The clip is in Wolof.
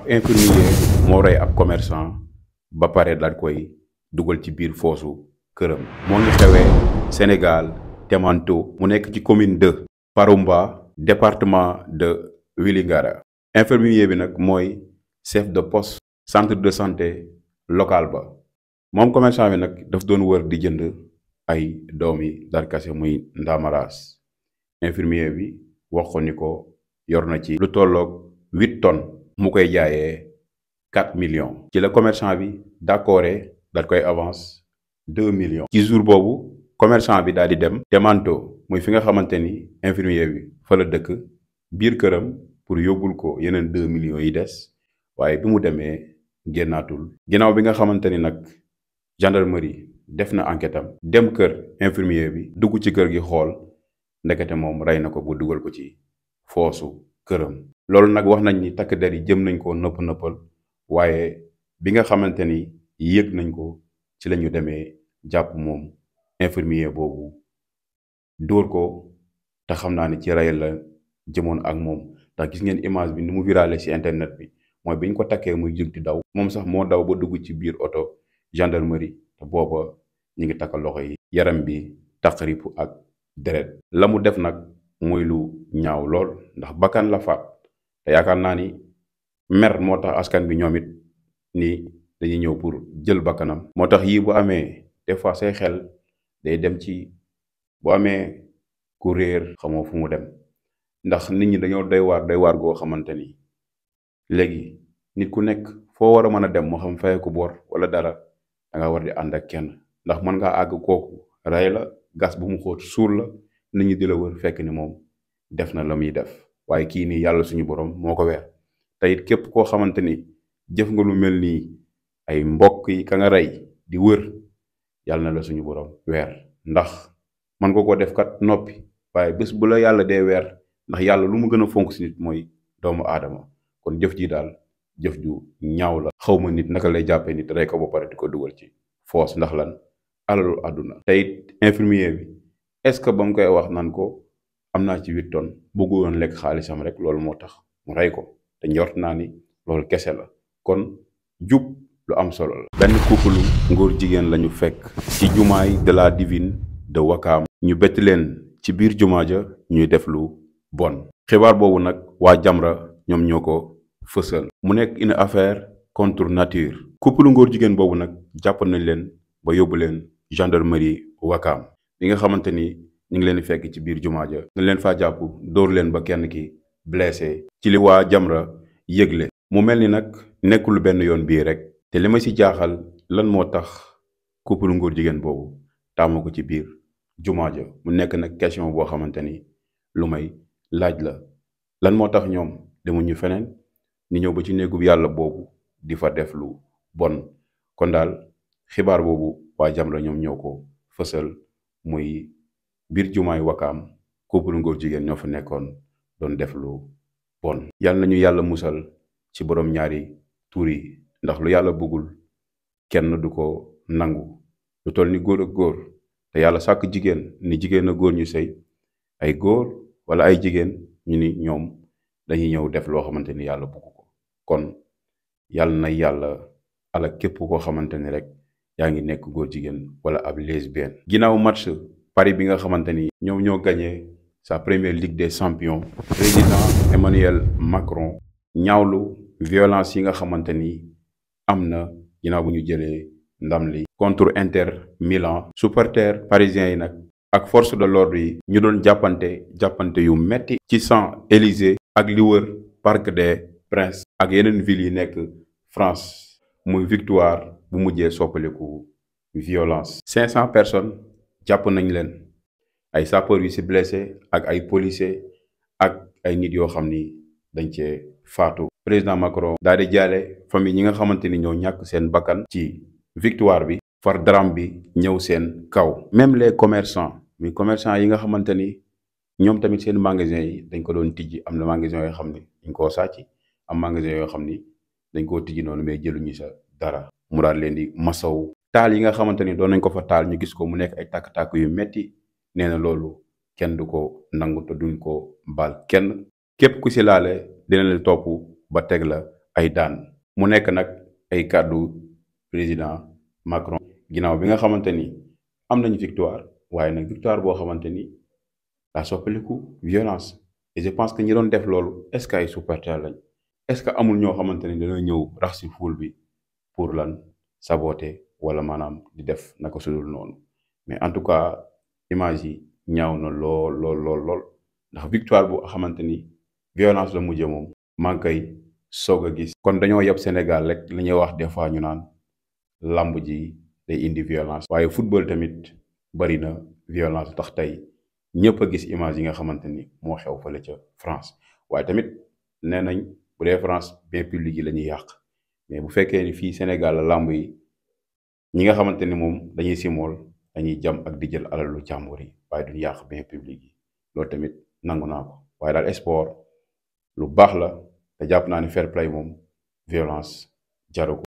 infirmier moo rey ab commerçant ba pare daal koy dugal ci biir foosu këram. moo ngi xewee Sénégal Témanto mu nekk ci commune de Paroumba département de Vélingara. infirmier bi nag mooy chef de poste centre de santé local ba. moom commerçant bi nag daf doon wër di jënd ay doomi darkase muy ndaamaraas. infirmier bi wax ko ni ko yor na ci lu tolloog 8 tonnes mu koy jaayee 4 millions. ci la commerçant bi d'accord daal koy avance 2 millions. ci jour boobu commerçant bi daal di dem Témanto muy fi nga xamante ni infirmier bi fa la dëkk biir këram pour yóbbul ko yeneen 2 millions yi des waaye bi mu demee génnaatul. ginnaaw bi nga xamante ni nag gendarmerie def na enquête am dem kër infirmier bi dugg ci kër gi xool ndekete moom rey na ko bu dugal ko ci foosu këram. loolu nag wax nañ ni takk der yi jëm nañ ko nëpp nëppal waaye bi nga xamante ni yëg nañ ko ci lañu demee jàpp moom infirmier boobu dóor ko te xam naa ni ci rey la jëmoon ak moom ndax gis ngeen image bi ni mu virale ci internet bi mooy bi ñu ko takkee muy jóg di daw moom sax moo daw ba dugg ci biir oto gendarmerie te booba ñu ngi takk loxo yi yaram bi taqripu ak deret. la mu def nag muy lu ñaaw lool ndax bakkan la faat te yaakaar naa ni mer moo tax askan bi ñoom it ni dañuy ñëw pour jël bakkanam. moo tax yii bu amee des fois say xel day dem ci bu amee ku réer xamoo fu mu dem ndax nit ñi dañoo doy waar goo xamante ni léegi nit ku nekk foo war a mën a dem moo xam fay ko bor wala dara da nga war di ànd ak kenn ndax mën ngaa àgg kooku rey la gas bu mu xóot suul la nit ñi di la wër fekk ni moom def na la muy def waaye kii nii yàlla suñu borom moo ko weer. te it képp koo xamante ni jëf nga lu mel nii ay mbokk yi ka nga rey di wër yàlla na la suñu borom weer ndax man nga ko def kat noppi waaye bés bu la yàlla dee weer ndax yàlla lu mu gën a fonk si nit mooy doomu aadama kon jëf ji daal jëf ju ñaaw la. xaw ma nit naka lay jàppee nit rey ko ba pare di ko dugal ci foos ndax lan alalu àdduna. te it infirmier bi est-ce que ba mu koy wax naan ko am naa ci 8 tonnes bëggoon lekk xaalisam rek loolu moo tax mu rey ko te njort naa ni loolu kese la kon jub lu am solo la. benn couple ngóor jigéen lañu fekk ci jumaay de la divine de Wakaam ñu bett leen ci biir jumaa ja ñuy def lu bon. xibaar boobu nag waa Jamra ñoom ñoo ko fësal. mu nekk une affaire contre nature. couple ngóor jigéen boobu nag jàpp nañ leen ba yóbbu leen gendarmerie Wakaam bi nga xamante ni ñu ngi leen di fekk ci biir jumaa ja dañ leen faa jàpp dóor leen ba kenn ki blessé ci li waa Jamra yëgle. mu mel ni nag nekkul benn yoon bii rek te li ma ci jaaxal lan moo tax couple ngóor jigéen boobu taamu ko ci biir jumaa ja mu nekk nag question boo xamante ni lu may laaj la lan moo tax ñoom demuñu feneen ni ñëw ba ci néegub yàlla boobu di fa def lu bon. kon daal xibaar boobu waa Jamra ñoom ñoo ko fësal muy biir jumaay Wakaam couple ngóor jigéen ñoo fa nekkoon doon def lu bon. yàlla nañu yàlla musal ci borom ñaari tuur yi ndax lu yàlla bëggul kenn du ko nangu lu toll ni góor ak góor te yàlla sàkk jigéen ni jigéen a góor ñu sëy ay góor wala ay jigéen ñu ni ñoom dañuy ñëw def loo xamante ni yàlla bëgg ko. kon yàlla na yàlla ala képp koo xamante ni rek yaa ngi nekk góor jigéen wala ab lesbienne. ginnaaw match Paris bi nga xamante ni ñoom ñoo gagné sa première Ligue des champions président Emmanuel Macron ñaawlu violence yi nga xamante ni am na ginnaaw bu ñu jëlee ndam li contre Inter Milan. supporters parisiens yi nag ak force de l'ordre yi ñu doon jàppante yu metti ci Champs-Élysées ak li wër Parc des Princes ak yeneen villes yi nekk France muy victoire bu mujjee soppaliku violence. 500 personnes jàpp nañ leen ay sapeurs yu ci blessé ak ay policiers ak ay nit yoo xam ni dañ cee faatu. président Macron daal di jaale famille ñi nga xamante ni ñoo ñàkk seen bakkan ci victoire bi far drame bi ñëw seen kaw. même les commerçants muy commerçant yi nga xamante ni ñoom tamit seen magasin yi dañ ko doon tijji am na magasin yoo xam ni dañ koo sàcc am magasin yoo xam ni dañ koo tijji noonu mais jëluñu sa dara mu daal leen di masaw. taal yi nga xamante ni doon nañ ko fa taal ñu gis ko mu nekk ay tàkk-tàkk yu metti nee na loolu kenn du ko nangu te duñ ko baal kenn képp ku si laale dina la topp ba teg la ay daan. mu nekk nag ay kàddu président Macron ginnaaw bi nga xamante ni am nañu victoire waaye nag victoire boo xamante ni daa soppaliku violence. et je pense que ñi doon def loolu est-ce que ay supporters lañ est-ce que amul ñoo xamante ni dañoo ñëw rax si foule bi pour lan saboter wala maanaam di def naka sudul noonu. mais en tout cas image yi ñaaw na lool lool lool lool ndax victoire bu xamante ni violence la mujjee moom maa ngi koy soog a gis. kon dañoo yeb Sénégal rek li ñuy wax des fois ñu naan làmb ji day indi violence. waaye football tamit bari na violence tax tey ñëpp a gis image yi nga xamante ni moo xew fële ca France. waaye tamit nee nañ bu dee France bien public yi la ñuy yàq mais bu fekkee ni fii Sénégal la làmb yi ñi nga xamante ni moom dañuy simool dañuy jam ak di jël alalu jàmbur yi waaye duñ yàq bien public yi loolu tamit nangu naa ko. waaye daal sport lu baax la te jàpp naa ni fair play moom violence jaru ko.